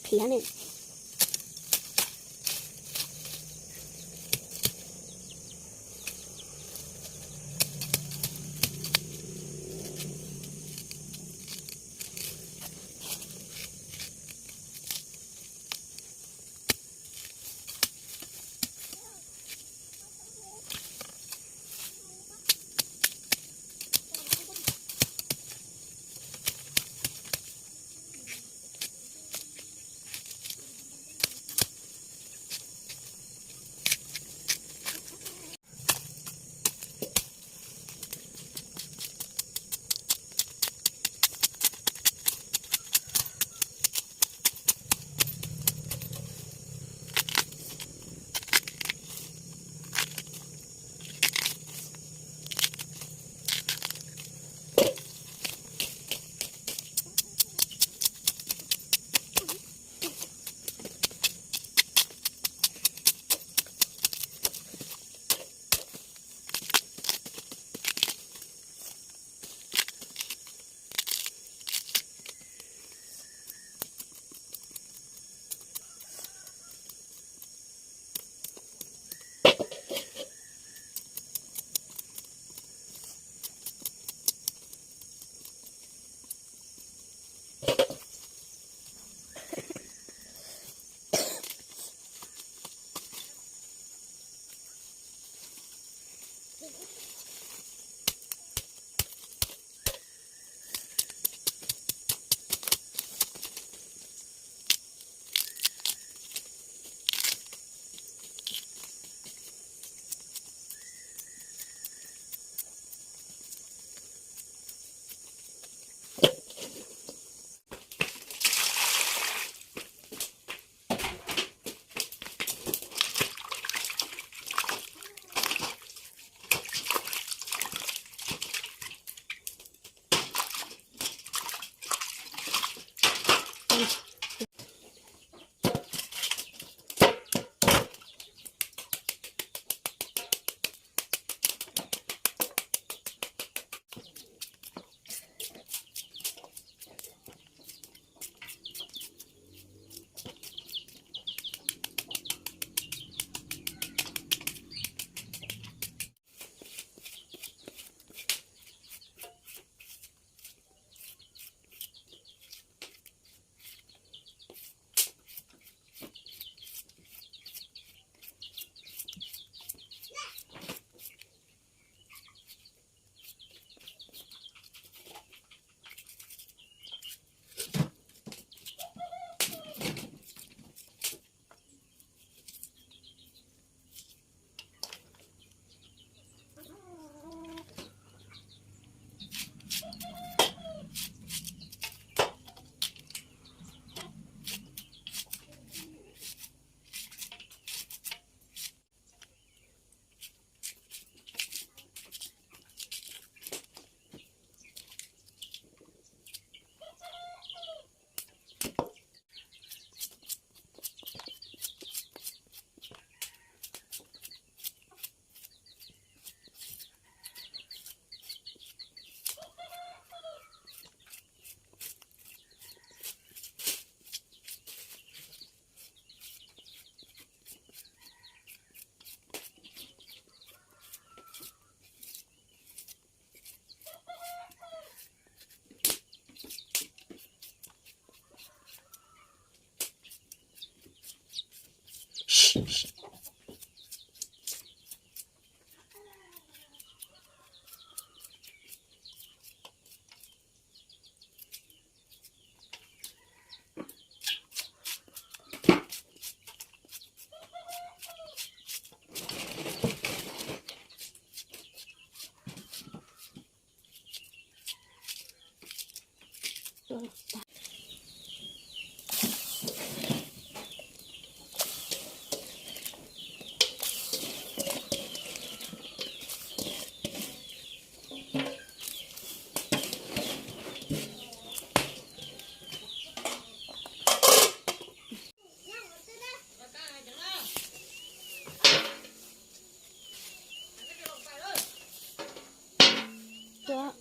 Khiav ne. Tuaj.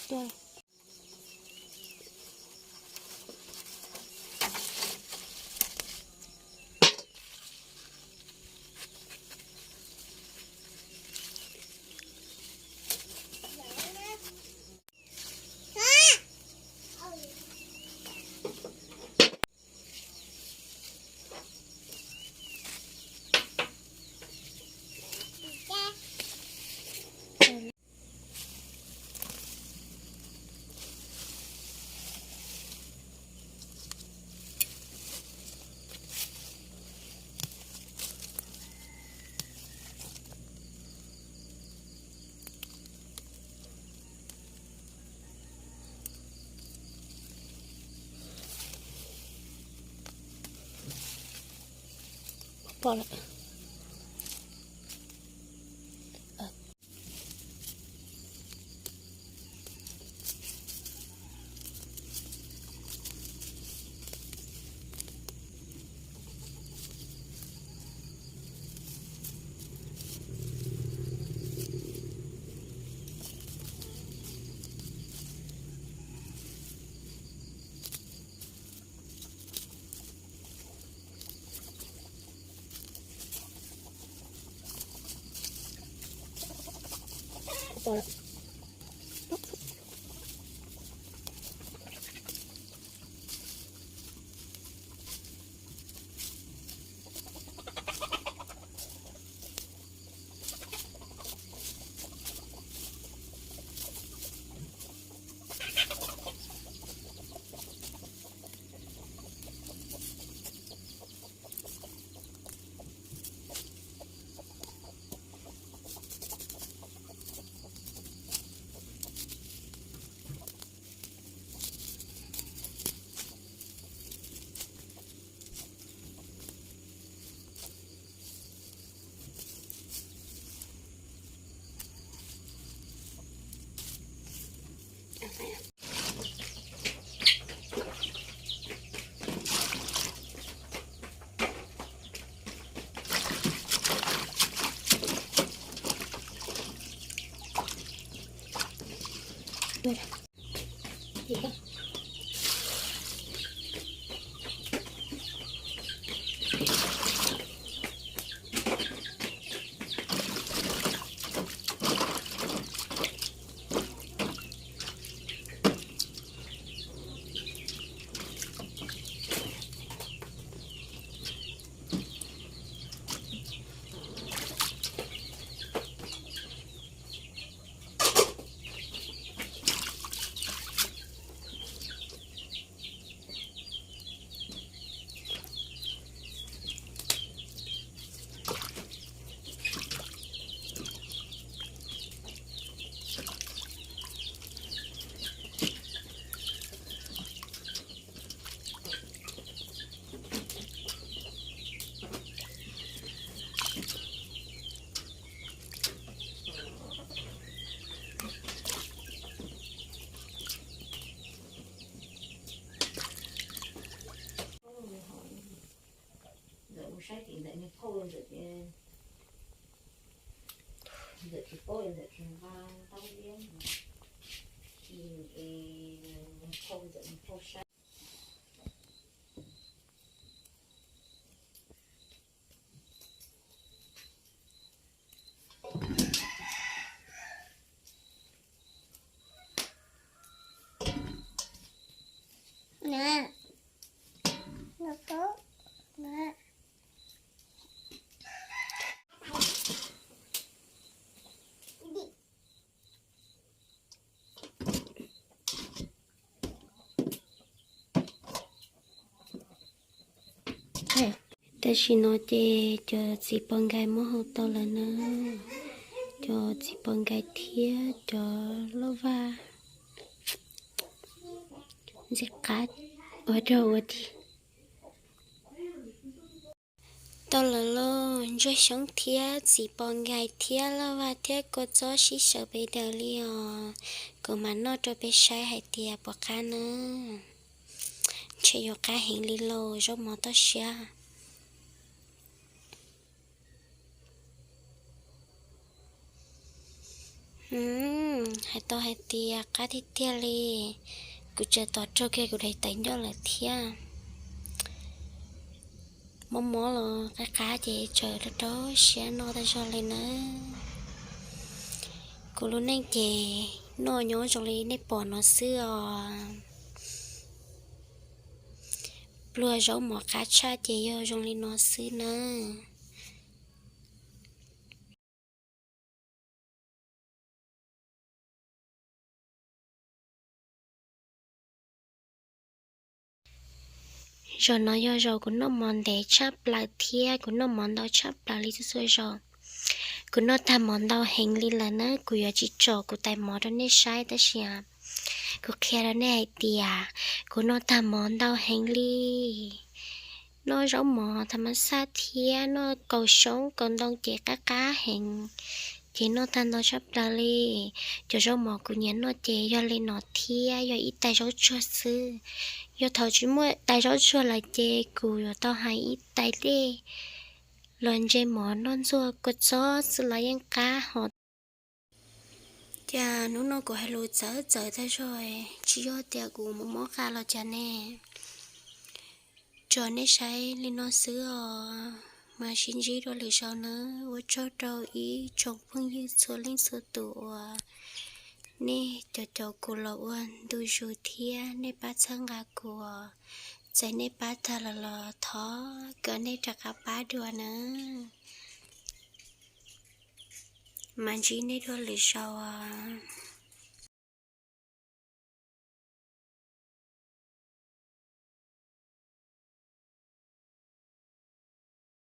Tuaj. Pom lawm. Ntxawm mus saib tim ntawm niag phauj, ntxawm tias, ntxawm tsis paub, ntxawm tsis nqa ntaub liab, es niag phauj, ntxawm niag phauj saib. Tam sim no ces cov txiv pos nkais muab hau tau lawm na. Cov txiv pos nkais thiab cov lauj vaj ntxim qab ua rau ua tig. Tau lawm lauj, ntsuag xyoob thiab txiv pos nkais thiab lauj vaj thiab kua txob sib xyaw pes daws li os. Kuv mam noj rau peb saib hais tias puas qab nawb. Ntshe yuav qab heev li lauj, zaub mov toj siab. Hais tau hais tias qab tiag tiag li. Kuv tseem tos raug kiag kuv daim tawv ncauj lawm thiab. Mob mob los qab qab ces tseem rau rau siab noj tag zog li nawb. Kuv lub neej ces noj nyob zoo li nej pom no xwb os. Pluag zaub mov qab tshaj ces yog zoo li no xwb nawb. Zaum no yog zaum kuv noj mov ntev tshaj plaws thiab kuv noj mov ntau tshaj plaws li txhua txhua zaus. Kuv noj tag mov ntau heev li lawm na, kuv yuav tsis tsom kuv tais mov rau nej saib tab sis kuv qhia rau nej hais tias kuv noj tag mov ntau heev li. Noj zaub mov tham mas xaj thiab noj kaus xyoob kaus ntoo ces qab qab heev, ces noj tag ntau tshaj plaws li. Cov zaub mov kuv nyiam noj ces yog li no thiab yog ib tais zaub tsuag xwb. Yog thaum tsis muaj tais zaub tsuag lawm ces kuv yuav tau hais ib tais dej los ntse mov noj ntxuag kua txob xwb los yeej qab hos. Cas hnub no kuv hais lus txawv txawv tag zog, tsis yog tias kuv mob mob qab los cas ne. Tso nej saib li no xwb os, mas sib ntsib dua lwm zaus nawb. Ua tsaug rau ib tsoom phooj ywg txhua leej txhua tus uas nej cov caum kuv los ua ntu zus thiab nej pab txhawb nqa kuv. Txawm nej pab tag lawm los thov kom nej rov qab pab dua nawb. Mas ntsib nej dua lwm zaus os.